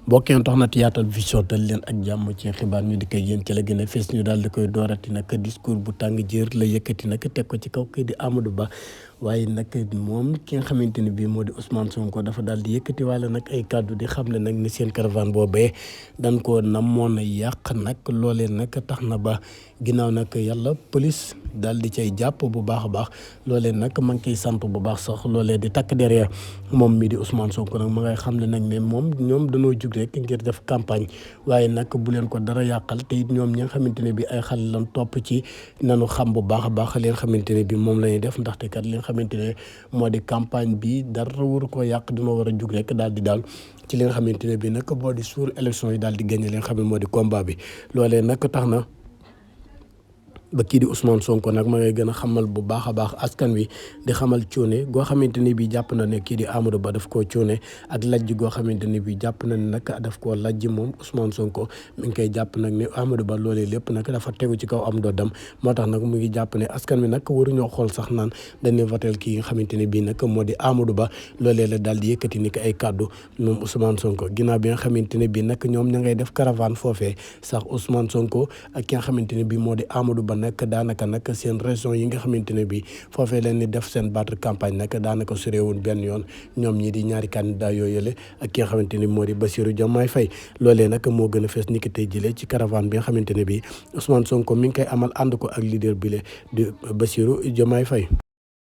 bokkeen tax na Yaatal Vision dal leen ak jàmm ci xibaar ñu di koy yéen ci la gën a fees ñu daal di koy doorati nag discours bu tàng jër la yëkkati nag teg ko ci kaw kii di Amadou Ba waaye nag moom ki nga xamante ne bii moo di Ousmane Sonko dafa daal di yëkkati wàlla nag ay kàddu di xam ne nag ni seen caravane boobee dañ koo namoon a yàq nag loolee nag tax na ba ginnaaw nag yàlla police daal di cay jàpp bu baax a baax loolee nag ma ngi koy sant bu baax sax loolee di takk derrière moom mii di Ousmane Sonko nag ma ngay xam ne nag ne moom ñoom dañoo jug rek ngir def campagne waaye nag bu leen ko dara yàqal te it ñoom ñi nga xamante ne bi ay xale lan topp ci nanu xam bu baax a baax li nga xamante ne bi moom la ñuy def ndaxte kat li nga xamante ne moo di campagne bi dara waru koo yàq dina war a jug rek daal di daal ci li nga xamante ne bi nag boo di suur élection yi daal di gagné li nga xam ne moo di combat bi loolee nag tax na ba kii di Ousmane Sonko nag ma ngay gën a xamal bu baax a baax askan wi di xamal cuune goo xamante ni bii jàpp na ne kii di Amadou Ba daf koo cuune ak lajj goo xamante ni bii jàpp na ne nag daf koo lajj moom Ousmane Sonko mi ngi koy jàpp nag ne Amadou Ba loolee lépp nag dafa tegu ci kaw am doodam moo tax nag mu ngi jàpp ne askan wi nag waruñoo xool sax naan dañuy votel kii nga xamante ne bii nag moo di Amadou Ba loolee la daal di yëkkati ni ko ay kàddu moom Ousmane Sonko ginnaaw bi nga xamante ne bii nag ñoom ña ngay def caravane foofee sax Ousmane Sonko ak ki nga xamante ne bii moo di Amadou Ba nag daanaka nag seen région yi nga xamante ne bi foofee leen ni def seen battre campagne nag daanaka suréewul benn yoon ñoom ñi di ñaari candidat yooyu yële ak ki nga xamante ni moo di Bassirou Diomaye Faye loolee nag moo gën a fees ni ki tey jëlee ci caravane bi nga xamante ne bi Ousmane Sonko mi ngi koy amal ànd ko ak leader bi le di Bassirou Diomaye Faye